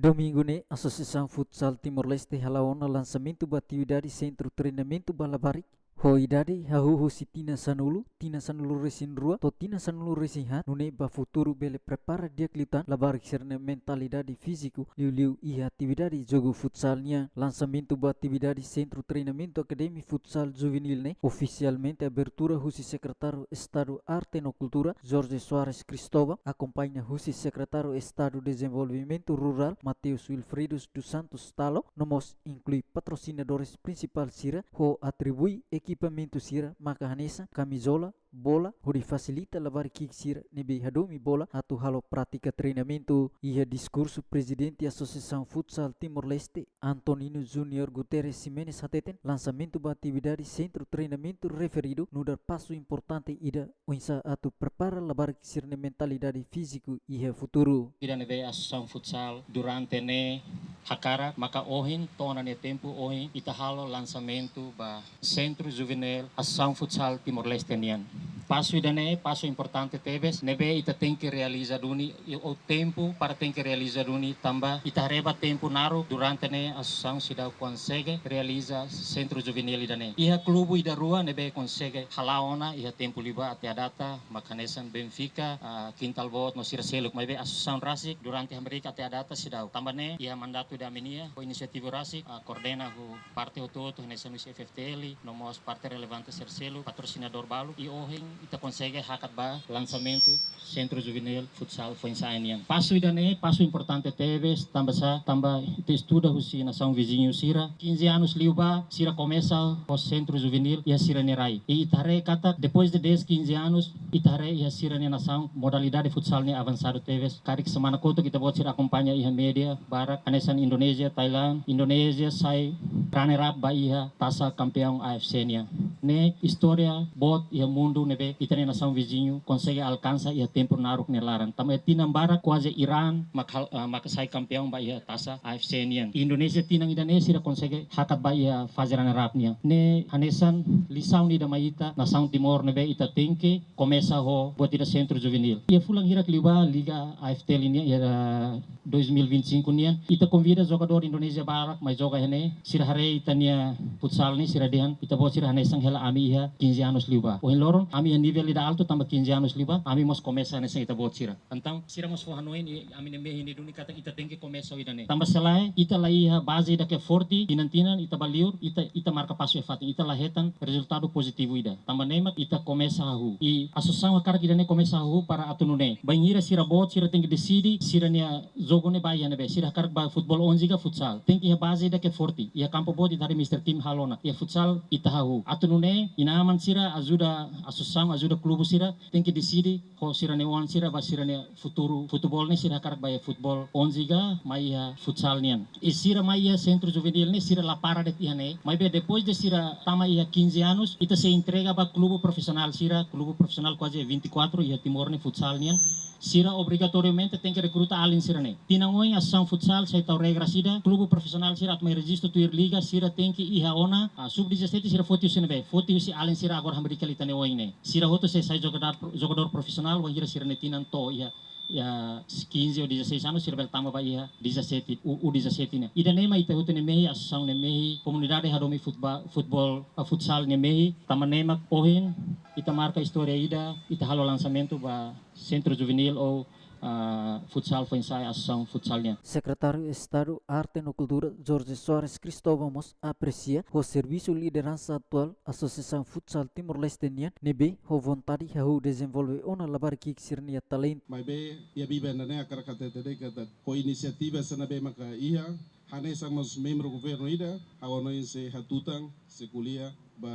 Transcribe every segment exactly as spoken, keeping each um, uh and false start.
Domingu ne'e, Asosiasaun Futsal Timor-Leste hala'o ona lansamentu ba atividade sentru treinamentu ba labarik ho idade hahú husi tinan sanulu, tinan sanulu-resin-rua, to'o tinan sanulu-resin-haat, nune'e ba futuru bele prepara di'ak liután labarik sira-nia mentalidade fíziku, liuliu iha atividade jogu futsal nian. Lansamentu ba atividade sentru treinamentu akademia futsal juvenil ne'e ofisialmente abertura husi Sekretáriu Estadu Arte no Kultura, Jorge Soares Cristóvão, akompaña husi Sekretáriu Estadu Dezenvolvimentu Rurál, Mateus Wilfridos dos Santos Talo, no mós inklui patrosinadores prinsipál sira, ho atribui ekipamentu sira maka hanesan kamizola, bola, hodi fasilita labarik ki'ik sira ne'ebé hadomi bola atu halo prátika treinamentu. Iha diskursu, Prezidente Asosiasaun Futsal Timor-Leste, Antonino Júnior Guterres Ximenes hateten, lansamentu ba atividade sentru treinamentu referidu nu'udar pasu importante ida oinsá atu prepara labarik sira-nia mentalidade fíziku iha futuru. Ida ne'ebé Asosiasaun Futsal durante ne'e hakarak, maka ohin to'o ona nia tempu, ohin ita halo lansamentu ba Sentru Juvenil Asosiasaun Futsal Timor-Leste nian. Pasu ida-ne'e pasu importante tebes, ne'ebé ita tenke realiza duni, i o tempu para tenke realiza duni, tanba ita haree ba tempu naruk durante ne'e asosiasaun seidauk konsege realiza sentru juvenil ida-ne'e. Iha klube ida rua ne'ebé konsege hala'o ona iha tempu liubá, até à data, mak hanesan Benfica, ah, Quintal Boot no sira seluk, maibé asosiasaun rasik durante hamriik até à data seidauk. Tanba ne'e, iha mandatu ida ami-nian, ho inisiativa rasik, ah, koordena ho parte hotu-hotu, hanesan husi F F T L, no mós parte relevante sira seluk, patrosinadór balu, i ohin ita konsege hakat ba lansamentu Sentru Juvenil Futsal Foinsa'e nian. Pasu ida-ne'e pasu importante tebes, tanba sá, tanba ita estuda husi nasaun viziñu sira, quinze anos liubá, sira komesa ho sentru juvenil iha sira-nia rai. I ita haree katak, depois de dez, quinze anos, ita haree iha sira-nia nasaun modalidade futsal ne'e avansadu tebes. Karik semana kotuk ita-boot sira akompaña iha média barak, hanesan Indonézia, Thailand. Indonézia sai runner up ba iha Taça Campeão A F C nian. Ne'e istória boot iha mundu ne'ebé ita-nia nasaun viziñu konsege alkansa iha tempu naruk nia laran. Tanba tinan barak kuaze Irán mak hal-, ah, mak sai kampeaun ba iha Taça A F C nian. Indonézia tinan ida-ne'e sira konsege hakat ba iha faze runner up nian. Ne'e hanesan lisaun ida mai ita, nasaun Timor ne'ebé ita tenke komesa ho buat ida sentru juvenil. Iha fulan hirak liubá liga A F T L nian, iha dois mil e vinte e cinco nian, ita konvida jogadór Indonézia barak mai joga iha-ne'e, sira haree ita-nia futsal ne'e, sira dehan, ita-boot sira hanesan hela ami iha quinze anos liubá. Ohin loron, ami iha nivel ida altu tanba quinze anos liubá, ami mós komesa hanesan ita-boot sira. Entaun, sira mós fó hanoin, i ami-nia mehi ne'e duni katak ita tenke komesa ho ida-ne'e. Tanba selae, ita la iha baze ida ke forte, tinan-tinan, ita bá liur, ita, ita marka pasu iha fatin, ita la hetan rezultadu pozitivu ida. Tanba ne'e mak ita komesa hahú. I asosiasaun hakarak ida-ne'e komesa hahú para atu nune'e. Bainhira sira boot, sira tenke deside, sira-nia jogu ne'e ba iha ne'ebé, sira hakarak ba futeból onze ka futsal. Tenke iha baze ida ke forte. Iha kampu boot ita haree Mister Kim halo ona. Iha futsal ita hahú. Atu nune'e, inan-aman sira ajuda asosiasaun, ajuda klube sira, tenke deside ho sira-nia oan sira ba sira-nia futuru futeból ne'e, sira hakarak ba iha futeból onze ka mai iha futsal nian. I sira mai iha sentru juvenil ne'e, sira la para de'it iha ne'e. Maibé depois de sira tama iha quinze anos, ita sei entrega ba klube profisionál sira, klube profisionál kuaze vinte e quatro iha Timor ne'e futsal nian. Sira obrigatoriamente tenke rekruta alin sira-ne'e. Tinan oin asosiasaun futsal sei tau regras ida, klube profisionál sira atu mai rejistu tuir liga, sira tenke iha ona, ah, sub dezassete sira foti husi ne'ebé, foti husi alin sira agora hamriik hela ita-nia oin ne'e. Sira hotu sei sai jogadór, jogadór profisionál, wainhira sira-nia tinan to'o iha, iha quinze ou dezasseis anos, sira bele tama ba iha dezassete, U, U dezassete ne'e. Ida-ne'e mak ita hotu nia mehi, asosiasaun nia mehi, komunidade hadomi futba-, futeból, ah, futsal nia mehi, tanba ne'e mak ohin, ita marka istória ida, ita halo lansamentu ba sentru juvenil ou, ah, futsal foinsa'e, asosiasaun futsal nian. Sekretáriu Estadu Arte no Kultura, Jorge Soares Cristóvão mós apresia ho servisu lideransa atuál Asosiasaun Futsal Timor-Leste nian, ne'ebé ho vontade hahú dezenvolve ona labarik ki'ik sira-nia talentu. Maibé, iha biban ida-ne'e hakarak hatete de'it katak ho inisiativa sira ne'ebé maka iha, hanesan mós membru governu ida, ha'u hanoin sei hatutan, sei ko'alia ba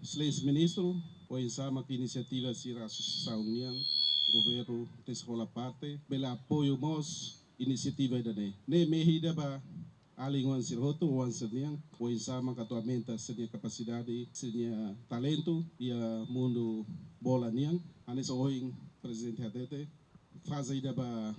Exelénsia Ministru, oinsá maka inisiativa sira asosiasaun nian, governu tenke hola parte, bele apoiu mós inisiativa ida-ne'e. Ne'e mehi ida ba alin-oan sira hotu, oan sira-nian, oinsá maka atu aumenta sira-nia kapasidade, sira-nia talentu iha mundu bola nian. Hanesan ohin Prezidente hatete, faze ida ba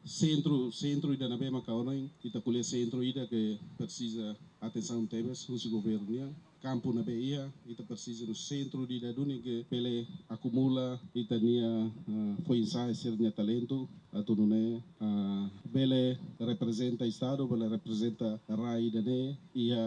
sentru, sentru ida ne'ebé maka ohin ita ko'alia sentru ida ke presiza atensaun tebes husi governu nian. kampu ne'ebé iha, ita presiza no sentru ida duni ke bele akumula ita-nia, ah, foin-sa'e sira-nia talentu, atu nune'e, ah, bele reprezenta estadu, bele reprezenta rai ida-ne'e iha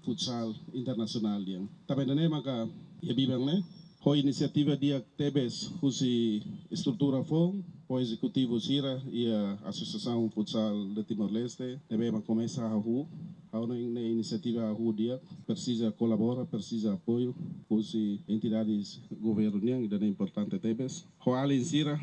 futsal internasionál nian. Tanba ida-ne'e maka iha biban ne'e, ho inisiativa di'ak tebes husi estrutura foun, ho ezekutivu sira iha Asosiasaun Futsal de Timor-Leste, ne'ebé mak komesa hahú, ha'u hanoin ne'e inisiativa hahú di'ak, presiza kolabora, presiza apoiu husi entidades governu nian, ida-ne'e importante tebes. Ho alin sira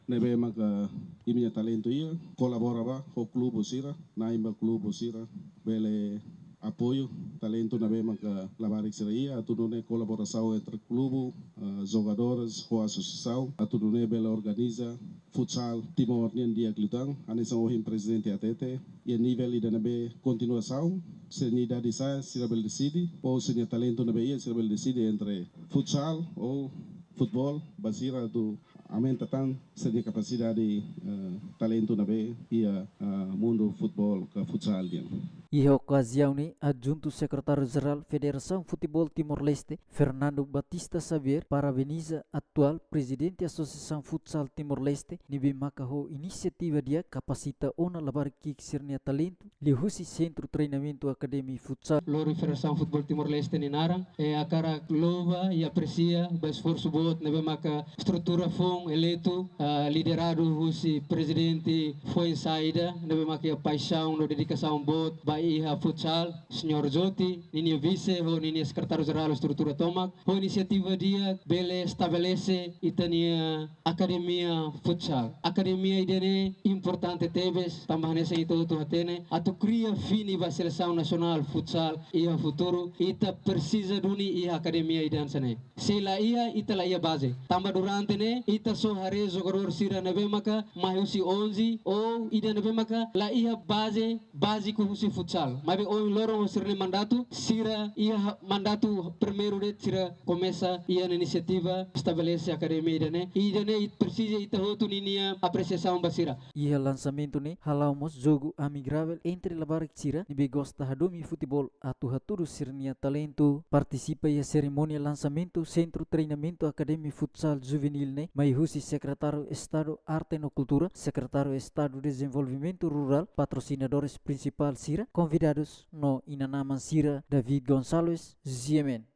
ne'ebé maka imi-nia talentu iha, kolabora ba ho klubu sira, na'in ba klubu sira, bele apoiu talentu ne'ebé maka labarik sira iha, atu nune'e kolaborasaun entre klubu, ah, jogadores ho asosiasaun, atu nune'e bele organiza futsal Timor nian di'ak liután, hanesan ohin prezidente hatete, iha nivel ida ne'ebé kontinuasaun, se nia idade sa'e, sira bele deside, ou se nia talentu ne'ebé iha, sira bele deside entre futsal ou futebol, ba sira atu aumenta tan sira-nia kapasidade, eh, talentu ne'ebé iha, eh, mundu futebol ka futsal nian. Iha okaziaun ne'e, Adjuntu Sekretáriu Jerál Federasaun Futeból Timor-Leste, Fernando Batista Xavier, parabeniza atuál Prezidente Asosiasaun Futsal Timor-Leste, ne'ebé maka ho inisiativa di'ak kapasita ona labarik ki'ik sira-nia talentu liuhusi Sentru Treinamentu Akademia Futsal. Lori Federasaun Futeból Timor-Leste nia naran, eh, hakarak louva i apresia ba esforsu boot ne'ebé maka estrutura foun eleitu, ah, lideradu husi prezidente foin-sa'e ida, ne'ebé maka iha paixaun no dedikasaun boot ba iha futsal, Señór Joti, ninia vise ho ninia sekretáriu jerál estrutura tomak, ho inisiativa di'ak bele estabelese ita-nia akademia futsal. Akademia ida-ne'e importante tebes, tanba hanesan ita hotu hatene, atu kria fini ba selesaun nasionál futsal iha futuru, ita presiza duni iha akademia ida hanesan ne'e. Se la iha, ita la iha baze. Tanba durante ne'e, ita só haree jogadór sira ne'ebé maka mai husi onze, ou ida ne'ebé maka la iha baze báziku husi futsal. Maibé ohin loron ho sira-nia mandatu, sira iha ha-, mandatu primeiru de'it sira komesa iha ona inisiativa estabelese akademia ida-ne'e. Ida-ne'e it-, presiza ita hotu ninia apresiasaun ba sira. Iha lansamentu ne'e, hala'o mós jogu amigavel entre labarik sira ne'ebé gosta hadomi futeból atu hatudu sira-nia talentu. Partisipa iha serimónia lansamentu Sentru Treinamentu Akademia Futsal Juvenil ne'e, mai husi Sekretáriu Estadu Arte no Kultura, Sekretáriu Estadu Dezenvolvimentu Rurál, patrosinadores prinsipál sira, konvidadus no inan-aman sira. David Gonçalves, G M N.